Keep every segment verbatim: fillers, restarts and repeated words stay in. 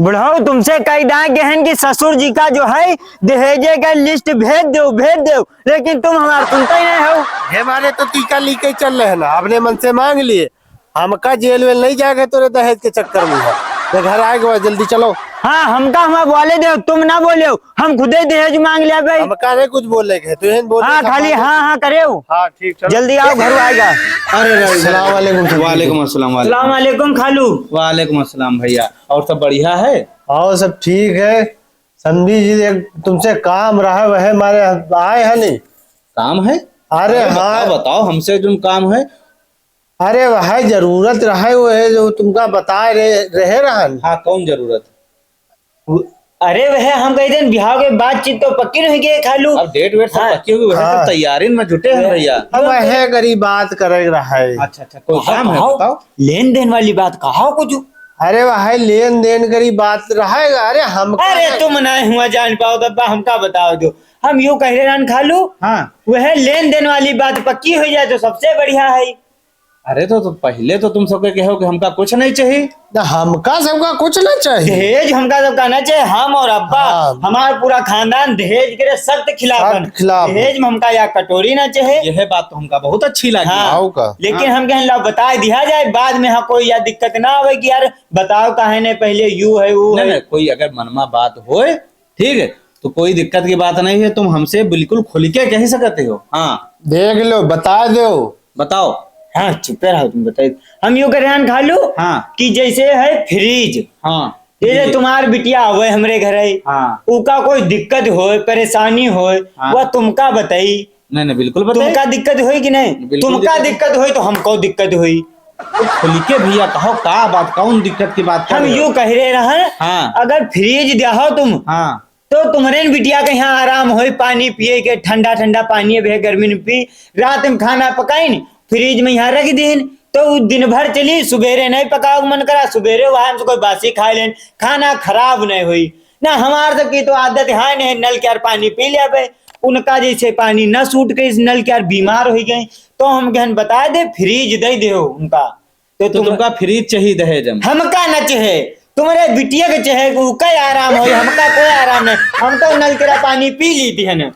बुढ़ऊ, तुमसे कई दाए गहन कि ससुर जी का जो है दहेजे का लिस्ट भेज देउ, भेज देउ, लेकिन तुम हमार सुनते ही नहीं हो। हे मारे तो टीका ली के चल रहे ना, अपने मन से मांग लिए। हमका जेल वेल नहीं जाके तोरे दहेज के चक्कर में है। तो घर आए के बाद जल्दी चलो। हाँ, हमका हमार बोले देउ, तुम ना बोलेउ, हम खुदे दहेज मांग लेबे। हमका नहीं कुछ बोले के, तू ही बोले हाँ, सब खाली बात। हाँ, हाँ करेउ। हाँ, ठीक, चलो। जल्दी आओ, घर आएगा। अरे, अरे, अरे, सलाम वालेकुम, सलाम। वालेकुम अस्सलाम, वालेकुम। सलाम वालेकुम खालू। वालेकुम अस्सलाम भैया, और सब बढ़िया है? और सब ठीक है। समधी जी, एक तुमसे काम रहा, वह मारे आए हैं नहीं? काम है? अरे अरे हाँ। बताओ, बताओ, हमसे जो काम है। अरे वह जरूरत रहे, वह जो तुमका बताए रहे, रहे रहन। हाँ, कौन जरूरत? अरे वह हम कही देन बिहाव के बातचीत तो पक्की नहीं गए खालू। अब डेट वेट सब हाँ। पक्की होगी, वह सब हाँ। तैयारी में जुटे हैं भैया। अब वह करी बात करे रहे। अच्छा, अच्छा, कोई कहा, काम है, कहा? बताओ। लेन देन वाली बात कहा कुछ? अरे वह लेन देन करी बात रहे। अरे हम अरे तुम नहीं हुआ जान पाओ तब हमका बताओ जो। हम यूं कह रहे रहन खालू। हाँ। वह लेन देन वाली बात पक्की हो जाए तो सबसे बढ़िया है। अरे तो, तो पहले तो तुम सबके कहो कि हमका कुछ नहीं चाहिए। ना, हमका सबका कुछ ना चाहिए। दहेज हमका सबका ना चाहिए। हम और अब्बा, हाँ। हमार पूरा खानदान दहेज के सख्त खिलाफ सख्त है। खिलाफ है। दहेज में हमका या कटोरी ना चाहिए। यह बात तो हमका बहुत अच्छी लगी। हाँ। आओ का? लेकिन हाँ। हम कहन ला बताए दिया जाए, बाद में हाँ कोई या दिक्कत ना आवे कि यार बताओ काहे ने पहले यू है, वो नहीं, है। नहीं, कोई अगर मनमा बात होए, ठीक है, तो कोई दिक्कत की बात नहीं है, तुम हमसे बिल्कुल खुल के कह सकते हो। हाँ। देख लो, बता दो। बताओ। हाँ, चुपे रहो, तुम बताइए। हम यूं कह रहे हैं खालू हाँ। कि जैसे है फ्रिज। हाँ। जैसे फ्रिज। तुम्हार बिटिया आवे हमरे घर है, हाँ। उका कोई दिक्कत होए, परेशानी होए, हाँ। वह तुमका बताई। नहीं, नहीं, बिल्कुल बताई। तुमका दिक्कत होई कि नहीं? बिल्कुल तुमका दिक्कत। दिक्कत होई तो हमको दिक्कत होई। खुल के भैया कहो, का बात, कौन दिक्कत की बात कर हम रहे हो? यूं कह रहे रहन, हाँ। अगर फ्रिज द्या हो तुम, हाँ। तो तुम्हरे न बिटिया के यहाँ आराम होई, पानी पिए के, ठंडा ठंडा पानी अब है गर्मी में पी, रात में खाना पकाइन, फ्रिज में यहाँ रख दीन, तो उ दिन भर चली, सुबेरे नहीं पकाओ मन करा, सुबेरे वहाँ से कोई बासी खा लेन, खाना खराब नहीं होई। ना हमार सबकी तो आदत है नहीं, नल के यार पानी पी लेबे, उनका जैसे पानी न सूट के इस नल के यार बीमार हो गए, तो हम कहन बता दे फ्रिज दे दे उनका। तो तो तुम तुमका फ्रिज चाहिए दहेज में? हमका न चाहे, तुम्हरे बिटिया के चाहे, उका आराम होई, हमका कोई आराम नहीं। हम तो नल के पानी पी लीती है ना।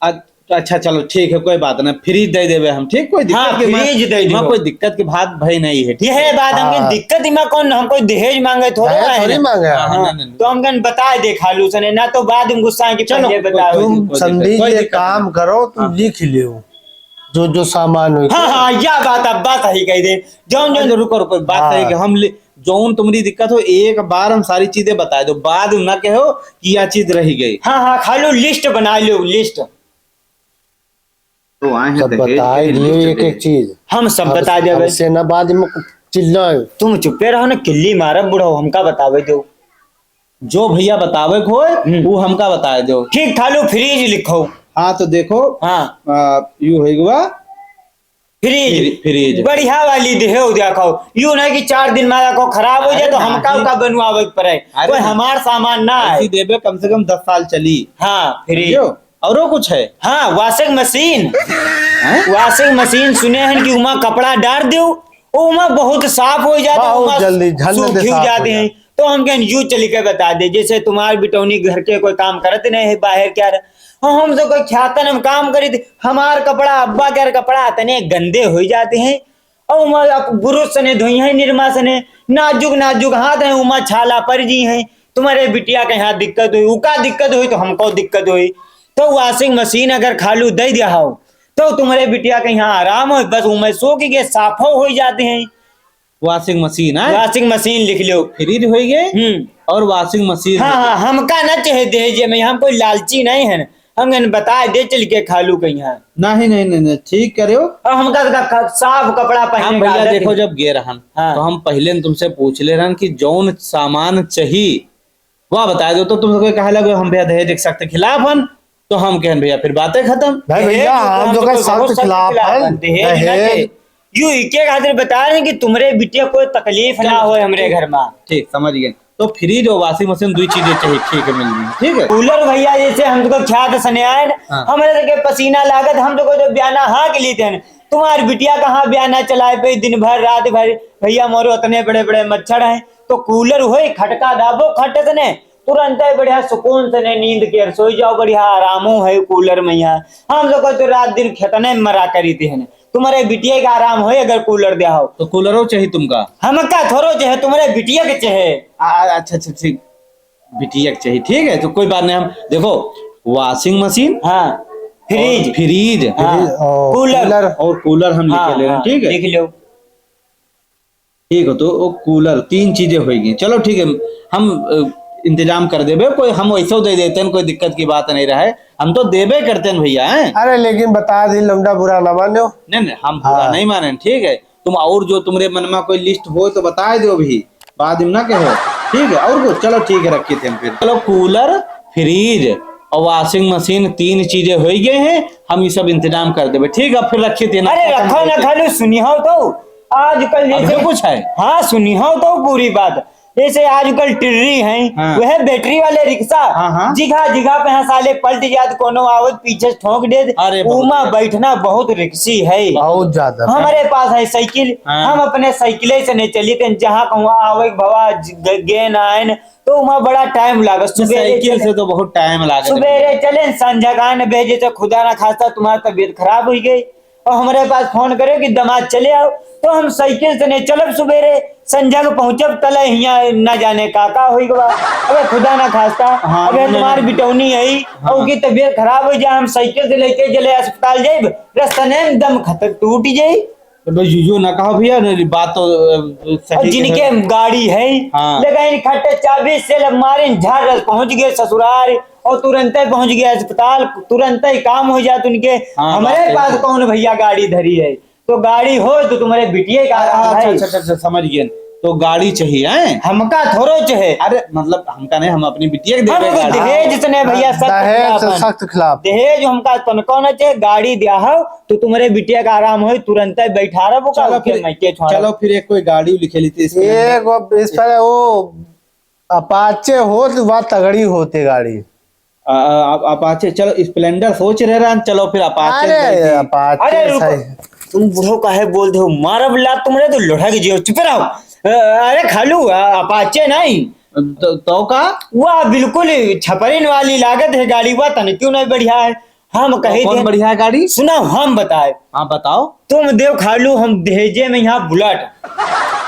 अ-, अच्छा, चलो ठीक है, कोई बात ना, फ्रिज दे देबे हम, ठीक, कोई दिक्कत हाँ, की बात, फ्रिज दे इमा देबो। कोई दिक्कत की बात भाई नहीं है, ठीक यह है? बात हमके हाँ। दिक्कत इमा कौन, हम कोई दहेज मांगे थोड़ा दहेज है थोड़ी ना। मांगे। हाँ, हाँ, हाँ। नहीं, नहीं, तो हम कहन बताए दे खालू सने, ना तो बाद में गुस्सा है कि चलो, पहले कोई बताओ। तुम कोई दिक्कत, समझी कोई ये दिक्कत काम नहीं। करो, तुम हाँ। लिख लियो। जो, जो सामान होई हाँ, के। हाँ, या बात अब्बा सही कह दे। जौन, जौन अच्छा, रुको, रुको, बात हाँ। सही कि हम ले, जौन तुम्हरी दिक्कत हो, एक बार हम सारी चीजें बता दो, बाद में ना कहो कि या चीज रह गई। हाँ, हाँ, खालू लिस्ट बना लो, लिस्ट। तो आए हैं सब दहेज बताए के दियो लिस्ट एक, पे। एक चीज। हम सब अब बता देबे। हमसे ना बाद में चिल्लाए। तुम चुप्पे रहो ना, किल्ली मारब बुढ़ऊ, हमका बतावे दो। जो भैया बतावे के होए, हम्म। वो हमका बताए दो। ठीक, खालू फ्रिज लिखो। हाँ, तो देखो, हाँ। आ, यू होई गवा। फ्रिज। फ्रि-, फ्रिज। बढ़िया वाली देहो, देखो। यू नहीं कि चार दिन में रखो, खराब हो जाए, अरे तो हमका नहीं। उका बनवावे के पड़े। अरे कोई नहीं। हमार सामान ना ऐसी आए। देबे, कम से कम दस साल चली। हाँ, फ्रिज। समझो? औरो कुछ है? हाँ, washing machine। हैं? Washing machine सुने हैं कि उमा कपड़ा डार दो, उमा बहुत साफ हो जाते, बहुत उमा जल्दी झन सूखी दे हो साफ हो जाते हैं। जाते। तो हम कहन यू चल के बता दे, जैसे तुम्हार बिटौनी घर के कोई काम करत नहीं है, बाहर क्या रहे, हम, हम तो कोई ख्यातन हम काम करी थे, हमार कपड़ा, अब्बा के कपड़ा इतने गंदे हो जाते हैं, और उमा आप बुरुस सने धोई हैं, निरमा सने, नाजुक नाजुक हाथ हैं, उमा छाला पड़ जी हैं। तुम्हारे बिटिया के यहाँ दिक्कत हुई, उका दिक्कत हुई तो हमको दिक्कत हुई। तो washing machine अगर खालू दे दिया हो, तो तुम्हारे बिटिया के यहाँ आराम हो, बस उमा सो के साफो हो जाते हैं। Washing machine, हैं? Washing machine लिख लो। फ्रिज होई गए हम्म। और washing machine हाँ, होई गए। हाँ, हमका ना चाहे दहेजे में, हम कोई लालची नहीं है। हम कहन बताए दे चल के खालू के यहाँ। नहीं, नहीं, नहीं, नहीं, ठीक करे हो। और हमका तो का-, का-, साफ कपड़ा पहने हम का भैया आदत देखो, है। जब गे रहन, हाँ। तो हम पहले न तुमसे पूछ ले रहन कि जौन सामान चाहिए, वह बताए दो, तो तुम सबके कहे लगे, "हम भैया दहेज एक सख्त खिलाफ हन।" तो हम कहन, "भैया, फिर बातें खत्म।" नहीं भैया, दहेज हम हम तो सबके सख्त बहुत सख्त खिलाफ खिलाफ हन। हन। दहेज ना दहेज। दे। यू इके खातिर बता रहे हैं कि तुम्हरे बिटिया कोई तकलीफ ना चलो, होए हमरे ठीक, घर में। ठीक, समझ गए। तो फ्रिज और washing machine दुई चीजें चाहिए, ठीक है, मिल गई, ठीक है। कूलर भैया, जैसे हम तो ख्यात सने आए, हाँ। हमारे के पसीना लागत, हम तो कोई तो बयाना हाँ के लिए थे। तुम्हार बिटिया कहाँ बयाना चलाए पे दिन भर रात भर, भैया मोरो इतने बड़े बड़े मच्छर हैं, तो कूलर होई, खटका दाबो खट से ने, तुरंते बढ़िया सुकून से ने नींद के सोई जाओ, बढ़िया आरामो है कूलर में यहाँ। हम लोग को तो रात दिन खेतने में मरा करी थी है, तुम्हारे बिटिया का आराम होई अगर कूलर दिया हो। तो कूलरो चाहिए तुमका? हमका थोड़ो चाहिए, तुम्हारे बिटिया के चाहिए। आ, आ, अच्छा, अच्छा, ठीक, बिटिया के चाहिए, ठीक है, तो कोई बात नहीं। हम देखो, वॉशिंग मशीन, हाँ, फ्रिज, और फ्रिज, हाँ, फ्रिज और कूलर। कूलर। और कूलर हम लिख हाँ, ले रहे हैं, हाँ, ठीक है? लिख लो। ठीक हो, तो वो कूलर, तीन चीजें होइगी। चलो ठीक है, हम, अ, इंतजाम कर देबे, कोई हम वैसे दे देते हैं, कोई दिक्कत की बात नहीं रहे, हम तो देबे करते हैं भैया, हैं? अरे लेकिन बता दी लौंडा बुरा ना मानो। नहीं, नहीं, हम बुरा हाँ। नहीं माने, ठीक है? तुम और जो तुम्हारे मन में कोई लिस्ट हो तो बता दो अभी, बाद में ना कहो, ठीक है? और कुछ, चलो ठीक है, रखी थे हम फिर। चलो कूलर, फ्रिज और वॉशिंग मशीन, तीन चीजें हो गए हैं, हम ये सब इंतजाम कर देबे, ठीक है? फिर रखी थे ना। अरे रखो ना, खाली सुनी हो तो। आजकल अभी जैसे कुछ है? हाँ, सुनी हो तो पूरी बात। जैसे आजकल टिर्री हैं, हाँ। वह बैटरी वाले रिक्शा, हाँ, हाँ। जिघा जिघा पे हाँ साले पलट जात, कोनो आवत पीछे से ठोंक देत। अरे, बहुत उमा ज्यादा। बैठना बहुत रिक्सी है। बहुत ज्यादा। हमारे पास है साइकिल, हाँ। हम अपने साइकिले से नहीं चली थे, जहाँ कहूँ आवे के भवा ज-, ग-, गेन आयन, तो वहाँ बड़ा टाइम लागत। सुबेरे साइकिल चले, से तो बहुत टाइम लागत। सुबेरे चले, संझा गान भेजे तो खुदा ना खास्ता तुम्हारी तबीयत खराब हुई गई। और हमरे पास फोन करे कि दमाद चले आओ, तो हम साइकिल से नहीं चलब, सुबेरे संझा के पहुँचब, तले हियाँ न जाने का का होई गवा। अबे खुदा ना खास्ता, हाँ, अबे नहीं, तुम्हार नहीं। बिटौनी है, हाँ। और की तबीयत खराब हो जाए, हम साइकिल से लेके चले अस्पताल जाइब, रस्ता में दम खत्म टूट जाई। तो बस यूं ना कहो भैया, नहीं, बात तो, अ, सही और जिनके है। गाड़ी है, हाँ। लेकिन खट्टे चाबी से मारे झाड़ पहुँच गए ससुराल। और तुरंते पहुंच गया अस्पताल, तुरंते ही काम हो जात उनके। हाँ, हमरे बात है। पास कौन भैया गाड़ी धरी है, तो गाड़ी हो तो तुम्हारे बिटिया का हाँ, काम अच्छा, है। अच्छा, अच्छा, अच्छा, समझ गए। तो गाड़ी चाहिए, हैं? हमका थोड़ो चाहे। अरे, मतलब, हमका नहीं, हम अपनी बिटिया के देवे हमको गाड़ी। दहेज से नहीं भैया, सख्त दहेज खिलाफ से है। सख्त खिलाफ। दहेज हमका तनको न चाहे, गाड़ी दिया हो तो तुम्हारे बिटिया का आराम हो, तुरंते बैठा रहो, का चलो उठे फिर, मैं के छोड़ा। चलो फिर एक कोई गाड़ी लिखे ली थी इसके अंदर। एक वो, इस पर वो अपाचे होत, वा तगड़ी होते गाड़ी। आ, आ, अपाचे, चलो, स्प्लेंडर सोच रहे रहन, चलो फिर अपाचे अरे, दे दी। अपाचे अरे, रुको। सही। तुम बुढ़ो काहे बोल दे हो? मारब लात तुमरे तो लुढ़क जियो, चुप रहो। अ, अरे खालू, अ, अपाचे नहीं। तो, तो का? वाह, बिल्कुल छपरिन वाली लागत है गाड़ी, वाह, तने क्यों नहीं बढ़िया है? हम कही कौन दे, बढ़िया है गाड़ी? सुना, हम बताए। हाँ, बताओ। तुम देव खालू, हम दहेजे में यहाँ बुलेट,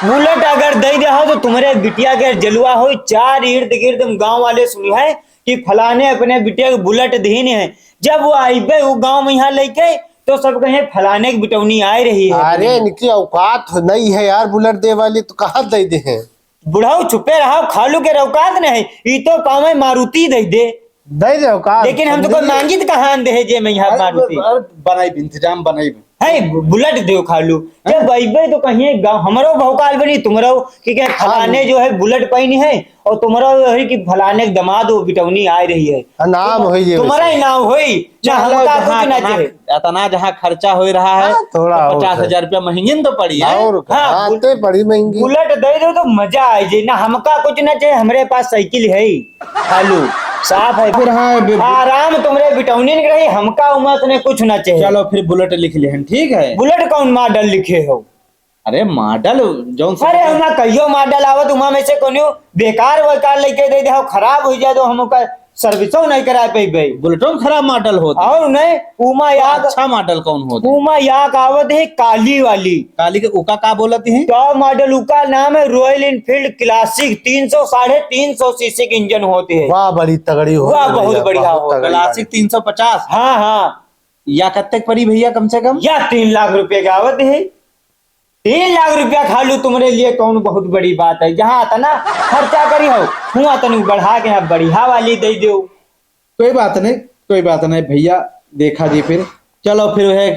बुलेट अगर दे दे हो तो तुम्हारे बिटिया के जलवा हो, चार इर्द गिर्द में गांव वाले सुनी है कि फलाने अपने बिटिया के बुलेट दीन है। जब वो आइबे वो गांव में यहाँ लेके, तो सब कहे फलाने की बिटौनी आए रही है। अरे, इनकी औकात नहीं है यार, बुलेट दे वाली तो कहाँ दे दे हैं? बुढ़ाऊ चुपे रहो, खालू के औकात नहीं, ई तो पावे मारुति दे दे। दे दे औकात। लेकिन हम तो कोई मांगी तो कहाँ दे जे में यहाँ अरे, मारुति। अरे, बनाई भी, इंतजाम बनाई भी। है, बुलेट देव खालू। जब अइबे तो कहिए गाँव, हमरो भौकाल बनी, तुमरो, कि क्या फलाने जो है बुलेट पहनी है, और तुमरो है कि फलाने के दमाद वो बिटौनी आ रही है। हाँ, नाम तुम-, होई जे तुम्हारा वैसे। ही नाम होई, ना चलो, हमका जहाँ कुछ ना इतना, चाहे। इतना जहाँ खर्चा हो रहा है, हाँ, थोड़ा तो और पचास हजार रुपया महंगी न तो पड़ी है। और हाँ, हाँ, बुल-, ते बड़ी महंगी। बुलेट दे दो तो मजा आ जाए ना, हमका कुछ ना चाहे, हमरे पास साइकिल है ही। खालू, साफ है। फिर हाँ, बे-, आराम तुमरे बिटौनी के रही, हमका उमा से कुछ ना चाहे। चलो फिर बुलेट लिख लिहन, ठीक है? बुलेट कौन मॉडल लिखे हो? अरे मॉडल, जौन सा अरे उमा कहियो मॉडल आवत, उमा में से कोनो बेकार वेकार लेके दे दे हो, खराब हो जाए तो हम ओकर सर्विसो नहीं करा पेबे। बुलेटो में खराब मॉडल होत है। और नहीं, उमा तो याद अच्छा मॉडल कौन होत है? उमा याद आवत है काली वाली। काली के उका का बोलत है? टॉप मॉडल उका नाम है रॉयल इनफील्ड क्लासिक, तीन सौ, साढ़े तीन सौ सीसी के इंजन होते हैं। वाह, बड़ी तगड़ी होत वाह, है बहुत भैया, बढ़िया बहुत होत है। तगड़ी क्लासिक गाड़ी। तीन सौ पचास? हाँ, हाँ। या कत्ते के पड़ी भैया कम से कम? या तीन लाख रुपए के आवत है। तीन लाख रुपया खालू तुम्हारे लिए कौन बहुत बड़ी बात है? जहाँ इतना खर्चा करी हो, हुआ तनी बढ़ा के यहाँ बढ़िया वाली दे दो। कोई बात नहीं, कोई बात नहीं भैया, देखा जी फिर। चलो फिर वह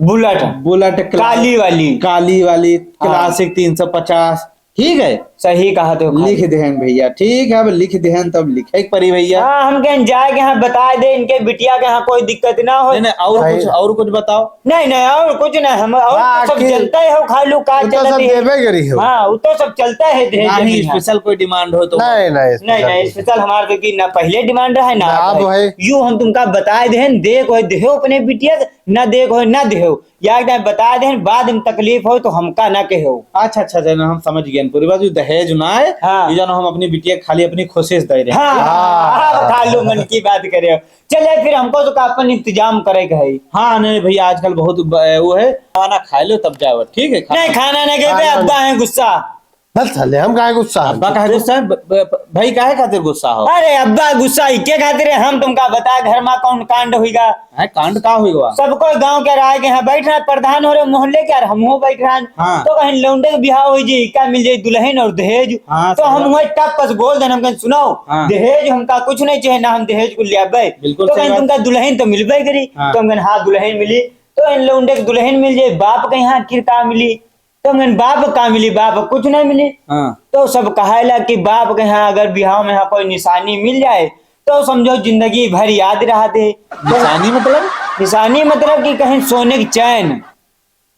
बुलेट। बुलेट क्ला-, काली वाली। काली वाली, हाँ। क्लासिक तीन सौ पचास, ठीक है? सही कहत हो खाली। लिख देहन भइया, ठीक है, अब लिख देहन तब लिखे के परी भइया। हाँ, हम कहेन जाए के यहाँ बताए दे, इनके बिटिया के यहाँ कोई दिक्कत ना हो। नहीं, नहीं, और सही। कुछ, और कुछ बताओ। नहीं, नहीं, और कुछ नहीं, हम और तो सब जनता ही हो, खालू का चलत है। देबे करी हो। हाँ, वो तो सब चलता है दहेज नहीं, में। Special कोई demand हो तो। नहीं, नहीं, नहीं, special हमारे तो की ना पहले demand रहा है ना ना, अब अब है। है। यू हम तुमका बताए देहन, देख हो देहो अपने बिटिया के, ना देख हो ना देहो। या एक दाएं बताए देहन, बाद में तकलीफ हो तो हमका ना कहो। अच्छा, अच्छा, अच्छा, ना, हम समझ गए पूरी बात। ये दहेज ना है, हाँ। ये जानो हम अपनी बिटिया के खाली अपनी खुशी से दे रहे हैं। हाँ, हाँ। हाँ, हाँ, खालू मन की बात करे हो। चले फिर हमको तो का अपन इंतजाम करे के है। हाँ, नहीं भइया, आजकल बहुत ब-, वो है, खाना खाए लो तब जाओ, ठीक है? खाना नहीं, खाना नहीं खाए, खाना अब्बा है गुस्सा। बस साले, हम काहे गुस्सा है? अब्बा काहे गुस्सा है? ब-, ब-, भाई काहे खातिर गुस्सा हो? अरे अब्बा गुस्सा इके खातिर है, हम तुमका बता घर मा कौन कांड हुईगा। है कांड का हुईगा? सब कोई गांव के राय के यहाँ बैठ रहा, प्रधान हो रहे मोहल्ले के, यार हमहू बैठ रहा। हाँ। तो कहीं लौंडे के बिहाव हुई जी, का मिल जाई दुल्हन और दहेज। हाँ, तो हम वही टप से बोल देन, हम कहेन सुनाओ, हाँ। दहेज हमका कुछ नहीं चाहिए, ना हम दहेज को ले आबे। बिल्कुल तो सही कहेन बात। तुमका दुल्हन तो मिलबे करी। हाँ। तो हम कहेन हाँ दुल्हन मिली। तो इन लौंडे के दुल्हन मिल जाए, बाप के यहाँ आखिर का मिली? तो हम कहेन बाप का मिली, बाप कुछ नहीं मिली। हाँ। तो सब कहेला कि बाप के यहाँ अगर बिहाव में यहाँ कोई निशानी मिल जाए तो समझो जिंदगी भर याद रहा दे। निशानी मतलब? निशानी मतलब कि कहीं सोने की चैन,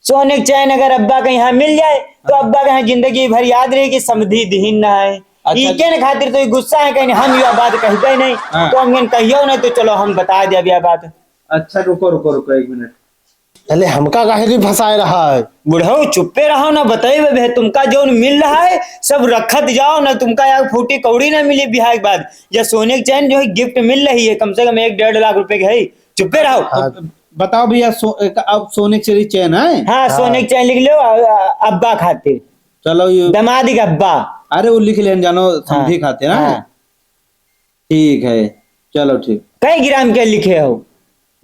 सोने की चैन अगर अब्बा के यहाँ मिल जाए तो अब्बा के यहाँ जिंदगी भर याद रहे कि समधी दिहिन ना है। अच्छा। इके न खातिर तो ये गुस्सा है, कहीं हम यह बात कहबे नहीं। हाँ। तो हम कहियो नहीं तो चलो हम बता दे अब यह बात। अच्छा, रुको, रुको, रुको, एक मिनट। अरे, हमका काहे के फंसाए रहा है? बुढ़ऊ, चुप्पे रहो ना, बताइए बे, तुमका जौन मिल रहा है, सब रखत जाओ ना, तुमका यार फूटी कौड़ी ना मिली बिहार के बाद। या सोने की चैन जो है, gift मिल रही है, कम से कम एक डेढ़ लाख रुपए की है, चुप्पे रहो। हाँ। बताओ भइया, सो-, एक, अब सोने की चैन है? हाँ, हाँ। सोने की चैन लिख लो, अ-, अ-, अब्बा खातिर। चलो, ये दमाद के अब्बा। अरे, वो लिख लेन जानो, समधी हाँ। खातिर, हाँ? हाँ। ठीक है, चलो ठीक। कई ग्राम के लिखे हो?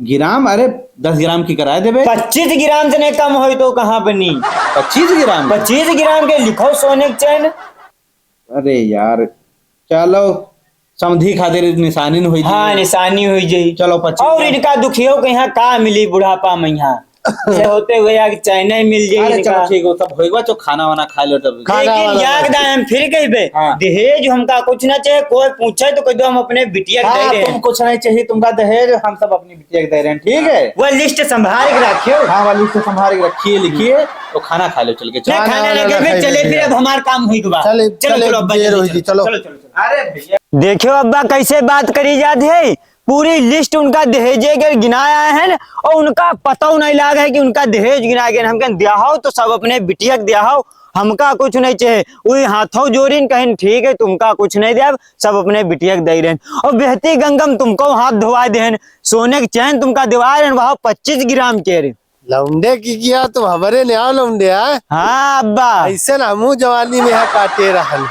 ग्राम, अरे, दस ग्राम की कराए देबे। पच्चीस ग्राम से नहीं कम होई तो कहाँ बनी? पच्चीस ग्राम? पच्चीस ग्राम के लिखो सोने की चैन। अरे यार, चलो, समधी खातिर निशानी न होई हाँ, जाई। निशानी होई जाई। चलो, पच्चीस और ग्राम। इनका दुखियो के यहाँ का मिली बुढ़ापा में यहाँ? से होते हुए आगे चैन ही मिल जाई अरे, इनका। चलो, ठीक हो, तब होई बा, जो खाना वाना खा लो तब। खाना लेकिन वाना याद खा लो। हम फिर कहिबे, हाँ। दहेज हमका कुछ ना चाहिए, कोई पूछे तो कह दो हम अपने बिटिया के हाँ, दे रहे तुम हैं। कुछ नहीं चाहिए, तुमका दहेज हम सब अपनी बिटिया के दे रहे हैं, ठीक है? वो list संभाल के रखियो। हाँ, वो list संभाल के रखिए, लिखिए, तो खाना खा लो चल के। नहीं, चलो। खाना खाना ना ना खाइबे, खाइबे चले फिर, भैया। अब हमार काम हुई के बा। चले, चलो, चले, चलो, अब देर जल्दी होई चलो, जी, चलो। चलो, चलो, चलो। अरे भैया। देखियो अब्बा कैसे बात करी जात है, पूरी list उनका दहेजे के गिनाए आए हैं और उनका पता नहीं लाग है कि उनका दहेज गिनाए गए। हम कहें, "द्याहो तो सब अपने बिटिया के द्याहो, हमका कुछ नहीं चाहे।" वही हाथों जोड़िन कहें, "ठीक है, तुमका कुछ नहीं द्याब, सब अपने बिटिया के दे रहे हैं।" और बेहती गंगम तुमको हाथ धोवा देहन, सोने की चैन तुमका दिवा रहे हैं, वहाँ पच्चीस ग्राम के रे। लौंडे की किया तो हमारे ने आओ लौंडे, हाँ? हाँ, अब्बा। ऐसे ना हमू जवानी में यहाँ काटे रहन।